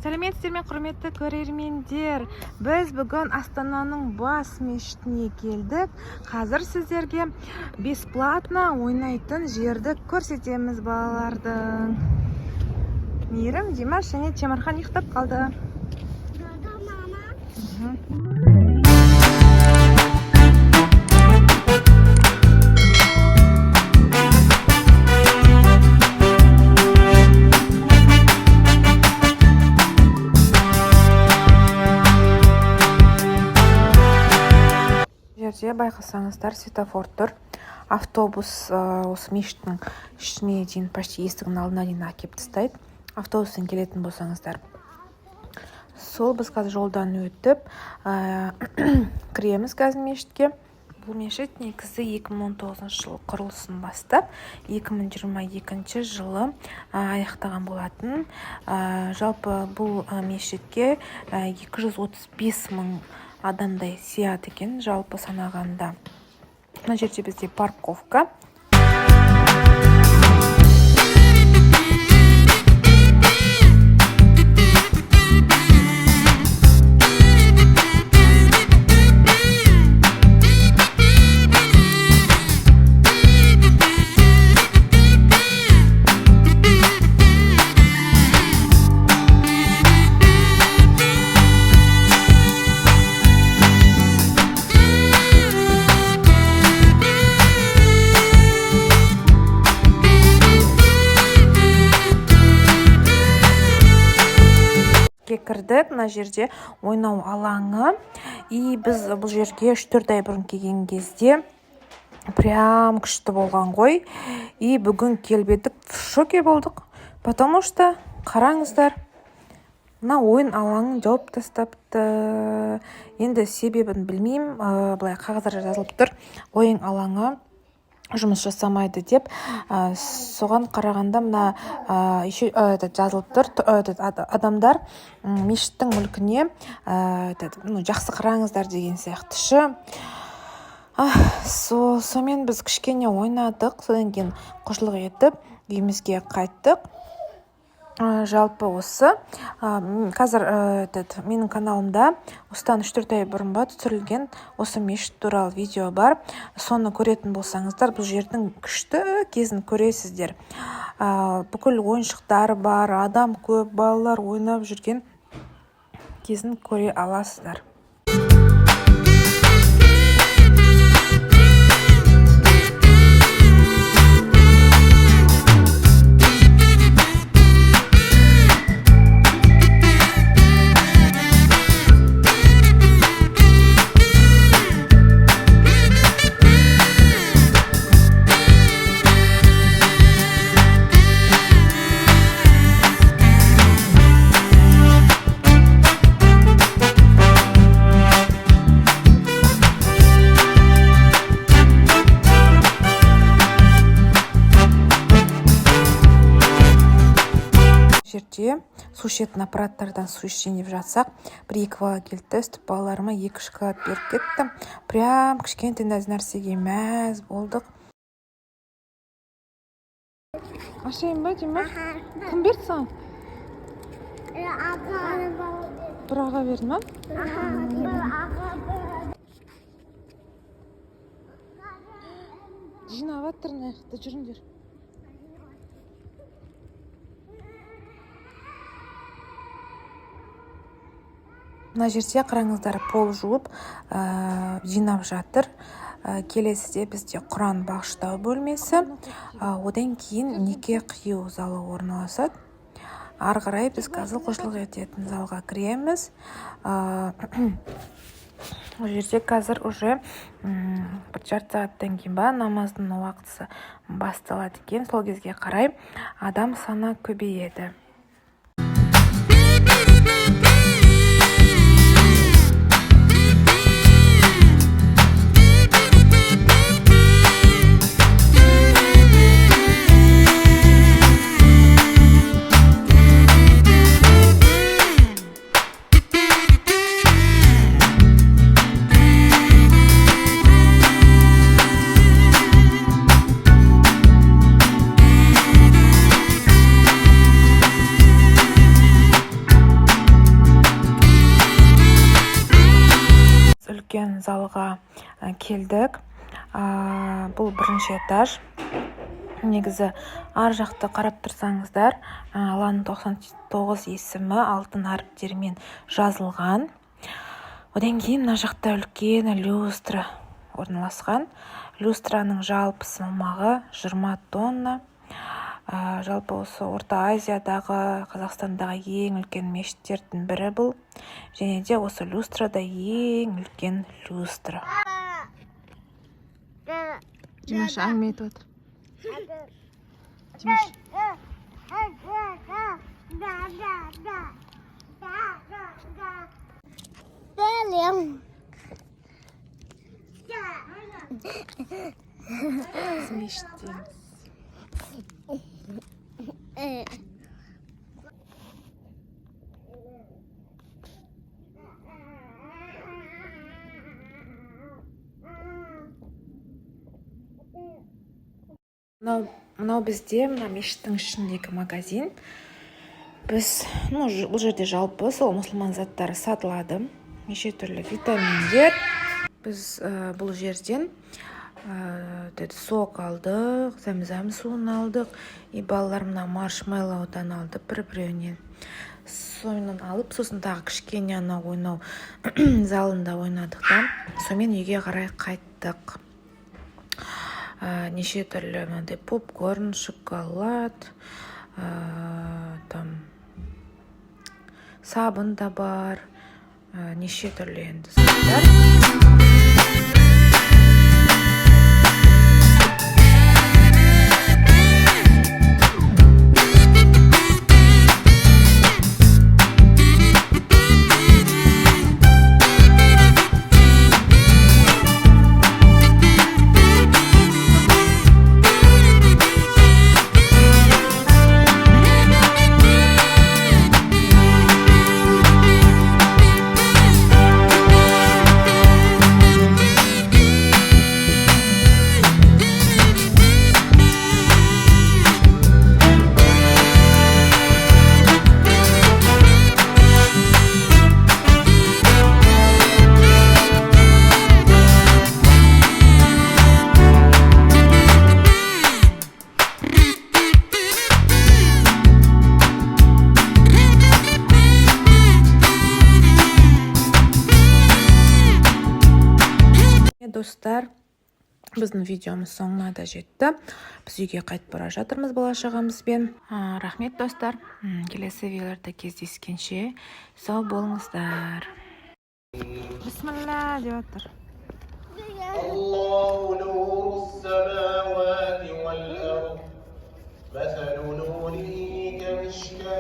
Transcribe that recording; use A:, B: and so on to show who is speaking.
A: Сәлеметсіздер ме, құрметті көрермендер! Біз бүгін Астананың бас мешітіне келдік. Қазір сіздерге бесплатно ойнайтын жерді көрсетеміз балалардың. Мейірім, Димаш және Темірхан ұйықтап қалды.
B: Да, мама.
A: Жерде байқасаңыздар, светофор тұр. Автобус осы мешіттің ішіне дейін, почти есігінің алдына дейін әкеліп тастайды, автобуспен келетін болсаңыздар. Сол біз қазір жолдан өтіп кіреміз қазір мешітке. Бұл мешіт негізі 2019 жылы құрылысын бастап, 2022 жылы аяқтаған болатын. Жалпы бұл мешітке 235 мың адамдай сияды екен жалпы санағанда. Мына жерде бізде парковка. Кірдік. Мына жерде ойнау алаңы. И біз бұл жерге 3-4 ай бұрын келген кезде прям күшті болған ғой. И бүгін келіп едік, в шоке болдық, потому что қараңыздар, мына ойын алаңын жауып тастапты. Енді себебін білмеймін, былай қағаздар жазылып тұр, ойын алаңы жұмыс жасамайды деп. Соған қарағанда мына еще этот жазылып тұр, этот адамдар мешіттің мүлкіне этот, ну, жақсы қараңыздар деген сияқты шы. Сонымен біз кішкене ойнадық, содан кейін құлшылық етіп үйімізге қайттық. Жалпы осы, қазір этот, менің каналымда осыдан 3-4 ай бұрын ба түсірілген осы мешіт туралы видео бар. Соны көретін болсаңыздар, бұл жердің күшті кезін көресіздер. Бүкіл ойыншықтар бар, адам көп, балалар ойнап жүрген кезін көре аласыздар. Жерде су ішетін аппараттардан су ішейін деп жатсақ, бір-екі бала келді де, өстіп балаларыма 2 шоколад беріп кетті. Прям кішкентай нәрсеге мәз болдық. Ашайын ба, Димаш?
B: Аха.
A: Кім берді саған?
B: Аға.
A: Бір аға берді ма?
B: Аха, бір аға берді.
A: Жинап жатыр мына жақта, жүріңдер. Мына жерде қараңыздар, пол жуып, жинап жатыр. Келесіде бізде Құран бағыштау бөлмесі, одан кейін неке қию залы орналасады. Ары қарай біз қазір құлшылық ететін залға кіреміз. Ол жерде қазір уже, бір жарты сағаттан кейін ба намаздың уақытысы басталады екен. Сол кезге қарай адам саны көбейеді. Үлкен залға келдік. Бұл бірінші этаж. Негізі, ар жақты қарап тұрсаңыздар, Алланың 99 есімі алтын әріптермен жазылған. Одан кейін мына жақта үлкен люстра орналасқан. Люстраның жалпы салмағы 20 тонна. Жалпы, осы Орта Азиядағы, Қазақстандағы ең үлкен мешіттердің бірі бұл және де осы люстрада ең үлкен люстра. Димаш әңгіме айтып жатыр. Димаш.
B: Да, да, да. Сәлем.
A: Біз мешіттеміз. Мынау бізде мына мешіттің ішіндегі магазин. Біз, ну, бұл жерде жалпы сол мұсылман заттары сатылады, неше түрлі витаминдер. Біз бұл жерден сок алдық, зәмзәм суын алдық и балалар мына маршмеллоудан алды бір біреуінен. Сонан алып, сосын тағы кішкене ана ойнау залында ойнадық та, сонымен үйге қарай қайттық. Неше түрлі мынандай попкорн, шоколад, там сабын да бар, неше түрлі енді заттар. Достар, біздің видеомыз соңына да жетті. Біз үйге қайтып бара жатырмыз бала шағамызбен. Рахмет, достар. Келесі видеоларда кездескенше сау болыңыздар. Бисмилля деп жатыр.
C: الله نور السماوات والأرض، مثل نوره كمشكاة